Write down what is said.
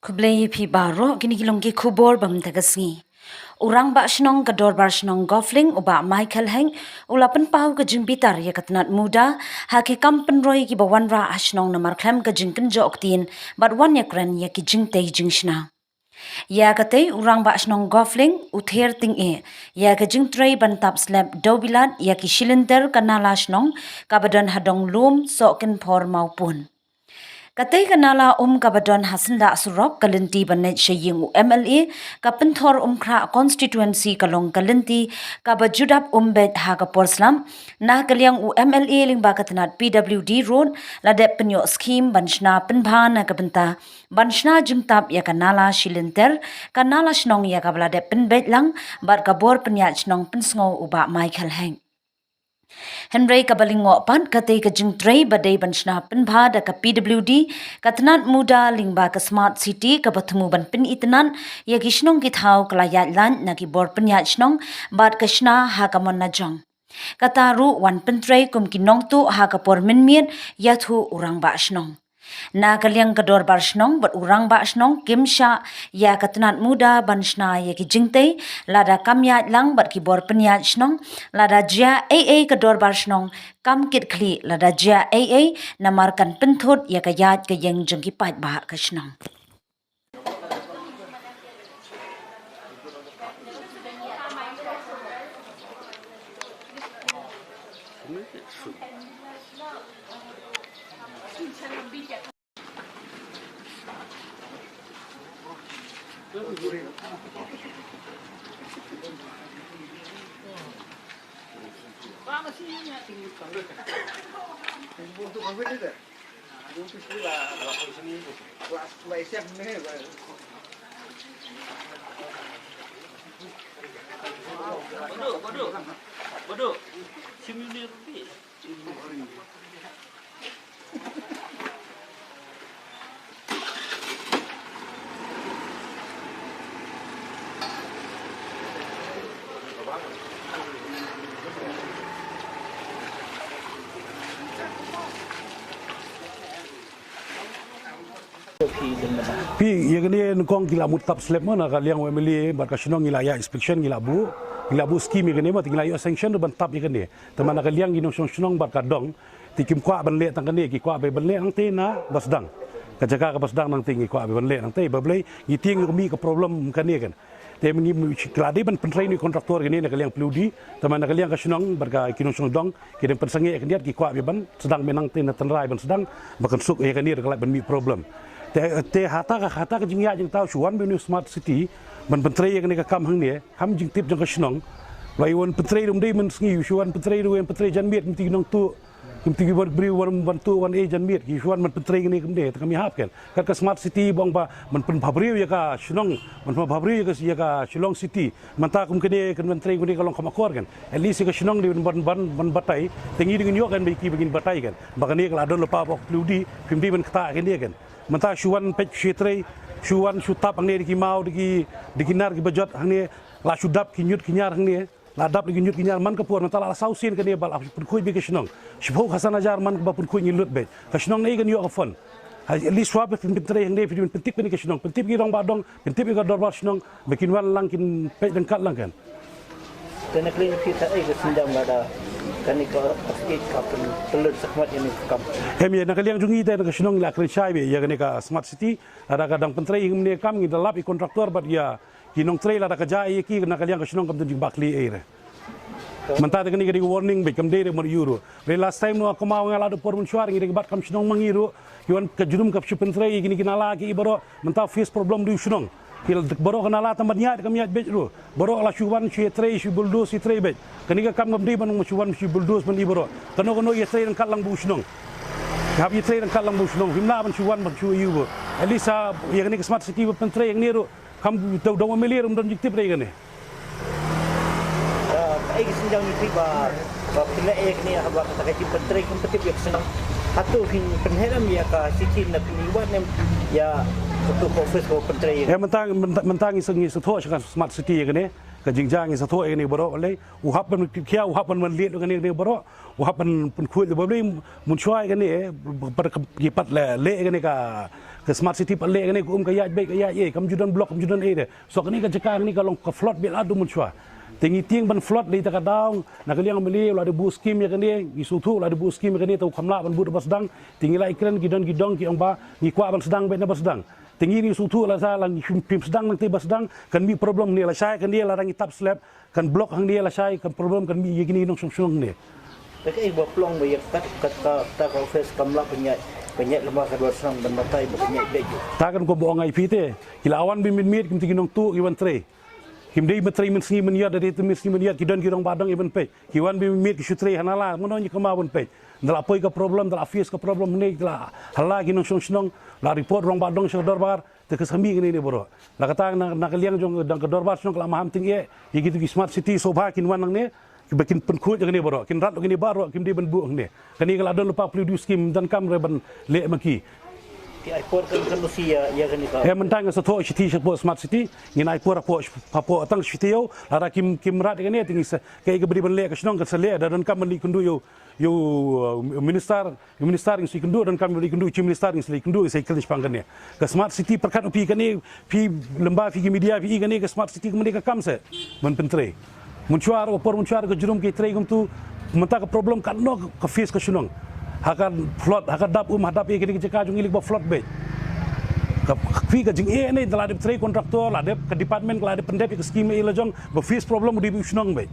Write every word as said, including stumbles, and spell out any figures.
Khublei ïa phi baroh, kine ki long ki khubor ba mynta ka sngi. U Rangbah Shnong ka Dorbar Shnong Golf Link, u Bah Michael Heng, u la pynpaw ka jingbitar ïa ka tnat MUDA ha ki kam pynroi kiba wanrah ha shnong, namar khlem ka jingkynjoh ktien bad wan ïakren ïa ki jingtei jingshna. Ïa katei u Rangbah Shnong Golf Link u ther tyngeh ïa ka jingtrei ban tap slep dewbilat ïa ki shilinder ka nala shnong kaba don ha Donglum, Sohkynphor, Mawpun. Katei ka nala um kaba don ha syndah surok, ka lynti ban leit sha ïing u MLA, ka Pynthorumkhrah constituency, ka long ka lynti kaba ju dap um beit ha ka por slap. Na ka liang u MLA lyngba ka tnat PWD Road la dep pynïoh skhim ban shna pynbha na ka bynta ban shna jingtap ïa ka nala shilinder ka nala shnong, ïa kaba la dep pynbeit lang bad ka bor pynïaid shnong, pynsngew u Bah Michael Heng. Hynrei kaba lyngngoh pat, katei ka jingtrei ba dei ban shna pynbha da ka PWD, ka tnat MUDA lyngba ka Smart City kaba thmu ban pynitynnad ïa ki shnong ki thaw, ka la ïaid lait na ki bor pynïaid shnong bad ka shna ha ka mon la jong. Kata ruh wan pyntrei kum ki nongtuh ha ka por mynmiet, ïathuh u Rangbah Shnong. Na ka liang ka Dorbar Shnong bad u Rangbah Shnong kim shah ïa ka tnat MUDA ban shna ïa ki jingtei lada kam ïaid lang bad ki bor pynïaid shnong. Lada jia ei ei ka Dorbar Shnong kam kitkhlieh, lada jia ei ei, namar kan pynthut ïa ka ïaid ka ïeng jong ki paidbah ka shnong. Phi, ïa kane nyngkong ki la mut tap slep mo, na ka liang u MLA bad ka shnong ngi la ïa inspection, ngi la buh, ngi la buh skim ïa kane mo, te ngi la ïoh sanction ruh ban tap ïa kane. Te man na ka liang ki nongshong shnong bad ka dong, te kim kwah ban leh tang kane, ki kwah ban leh nangta na Basdang. Ka jaka ka Basdang nangta ngi kwah ban leh nangta, ba balei ngi tieng ïa ka mih ka problem kane kan. Te ngi, ki la dei ban pyntrei na kontraktor kane na ka liang PWD, te man na ka liang ka shnong bad ka ki nongshong dong, ki dang pynsangeh ïa kane, ki kwah ban sdang mynta nangta na tynrai ban sdang, ba kan suk ïa kane ruh ka lah ban mih problem. Te, te hata ka, hata ka jingïaid jingthaw shu wan bad une u Smart City ban pyntrei ïa kane ka kam hangne, kham jingtip jong ka shnong. Ba ïa wan pyntrei ruh ym dei mynsngi, shu wan pyntrei ruh, wan pyntrei janmiet, mynta ki nongtuh, mynta ki wan briew wan, wan tuh wan ei janmiet, ki shu wan ban pyntrei kane kumne, te kam ïahap kan. Kat ka Smart City ba ong ba ban pynbha briew ïa ka shnong, ban pynbha briew ïa ka, ïa ka Shillong City. Mynta kum kane kan ban trei kane ka long kham akor kan. At least ïa ka shnong dei ban, ban, ban, ban batai. Te ngi dei ngin ïoh kan ba ïa ki ba ngin batai kan. Ba kane ka la don lypa ba ong PWD, phim dei ban ktah kane kan. Mynta shu wan peit shu trei, shu wan shu tap hangne da ki maw, da ki, da ki nar kiba jot hangne, la shu dap ki ñiut ki ñiar hangne. La dap da ki ñiut ki ñiar man ka por, mynta la, la saw sien kane ba la pynkhuid beit ka shnong. Shiphew khatsan hajar man kaba pynkhuid ngi lut beit. Ka shnong naei kan ïoh ka fund. Ha, at least shuwa phi pyn-, pyntrei hangne phi dei ban pyntip kane ka shnong, pyntip ki rangbah dong, pyntip ïa ka dorbar shnong, ba kin wan lang kin peit ryngkat lang kan. Te na ka liang phi, kaei ka sienjam lada kane ka state ka pyn-, pynlut shakhmat ïa kane ka kam? Em, ïa na ka liang jong ngi te na ka shnong ngi la kren shai beit ïa kane ka Smart City, lada ka dang pyntrei ïa kane ka kam ngi da lap ïa ki kontraktor bad ïa ki nongtrei, lada ka jia ïa ki na ka liang ka shnong kam don jingbakla ei ei re. Mynta te kane ka dei ka warning beit, kam dei re mut ïa u ruh. Re last time nwa kumne nga la dep por mynshuwa ngi dei ka bat kam shnong ma ngi ruh. Ki wan ka jingdum ka shu pyntrei ïa kine ki nala ki ei baroh. Mynta face problem dei u shnong. Ki la dep baroh ka nala tang ban ïaid kam ïaid beit ruh. Baroh la shu wan shu ïatrei shu bulldoze ïatrei beit. Kane ka kam kam dei ban shu wan shu bulldoze ban ei baroh. Kano kano ïatrei ryngkat lang bad u shnong. Hap ïatrei ryngkat lang bad u shnong. Phim lah ban shu wan ban shu ïa u. At least, ah, ïa kane ka Smart City ba pyntrei ïa kane ruh. Kam dei, dei u MLA ruh um don jingtip ïa kane. Ah, kaei ka sienjam ïa phi ba, ba phi leh ïa kane haba kata ka jingpyntrei kam pyntip ïa ka shnong? Hato phin pynheh em ïa ka city na phi wan em ïa kato ka office ka pyntrei ïa? Eh, mynta, mynta, mynta ngi shu, ngi shu thoh sha ka Smart City ïa kane. Ka jingjia ngi sa thoh ïa kane baroh lei, u hap ban khia, u hap ban ban leh ïa kane, kane baroh, u hap ban pynkhuid ïa ba lei, mynshuwa ïa kane, eh, ba, ba, ki pat leh, leh ïa kane ka, ka smart city pat leh ïa kane, ka um ka ïaid beit ka ïaid, eh, kam ju don block, kam ju don, eh, de. So kane ka jaka kane ka long ka flood beit la du mynshuwa. Te ngi tieng ban flood lei ta ka daw, na ka liang MLA u la dep buh skim ïa kane, ngi sngewthuh u la dep buh skim ïa kane, te u kham lah ban buh da ba sdang, te ngi la ïakren ki don ki dong ki ong ba, ngi kwah ban sdang beit na ba sdang. Te ngi ngi sngewthuh lada la ngi phim, phim sdang nangta ba sdang, kan mih problem ne lashai kane lada ngi tap slab, kan block hangne lashai, kan problem kan mih ïa kine nongshong shnong ne. Te kaei ba pynlong ba ïa kata, kata, kata ka office kam lah pynïaid, pynïaid lem bad ka dwar shnong ban batai ba pynïaid beit. Ta kan ko ba ong ai phi te, ki la wan beit mynmiet, kim te ki nongtuh, ki wan trei. Kim dei ban trei mynsngi mynïaid, da dei te mynsngi mynïaid, ki don ki rangbah dong, ki ban peit. Ki wan beit mynmiet ki shu trei ha nala, mano ñi kynmaw ban peit. Ynda la poi ka problem, ynda la face ka problem hangne, ynda la hala ki nongshong shnong, la report rangbah dong sha ka dorbar, te ka sa mih kane ne baroh. La kata na, na ka liang jong dang ka dorbar shnong ka la maham tyngeh, ïa kito ki smart city sngewbha kin wan nangne, kiba kin pynkhuid ïa kane baroh, kin rat ïa kane baroh, kim dei ban buh hangne. Kane ka la don lypa phyllaw dew scheme, donkam re ban leh ma ki. Ki ai por kan kan usi ïa, ïa kane ka. Eh, mynta nga sa thoh shithi shapoh smart city, ngin ai por hapoh, hapoh tang shithi ïoh, lada kim, kim rat ïa kane, te ngi sa, kaei kaba dei ban leh ka shnong kan sa leh, da donkam ban leit kynduh ïa u, ïa u, uh, minister, ïa u minister ngin sa leit kynduh, donkam ban leit kynduh, chief minister ngin sa leit kynduh, ngin sa ïakren shaphang kane. Ka smart city pyrkhat u phi kane, phi lem bad phi ki media, phi i kane ka smart city kam dei ka kam seh ban pyntrei. Mynshuwa ruh, por mynshuwa ruh ka jingrum ki trei kumtu, mynta ka problem katno ka face ka shnong. Ha ka flood, ha ka dap um, ha dap ïa kine ki jaka jong ngi lei ba flood beit. Ka, ka phi ka jingeh ne, da la dep trei contractor, la dep ka department, la dep pyndep ïa ka scheme ïa la jong, ba face problem u dei ba u shnong beit.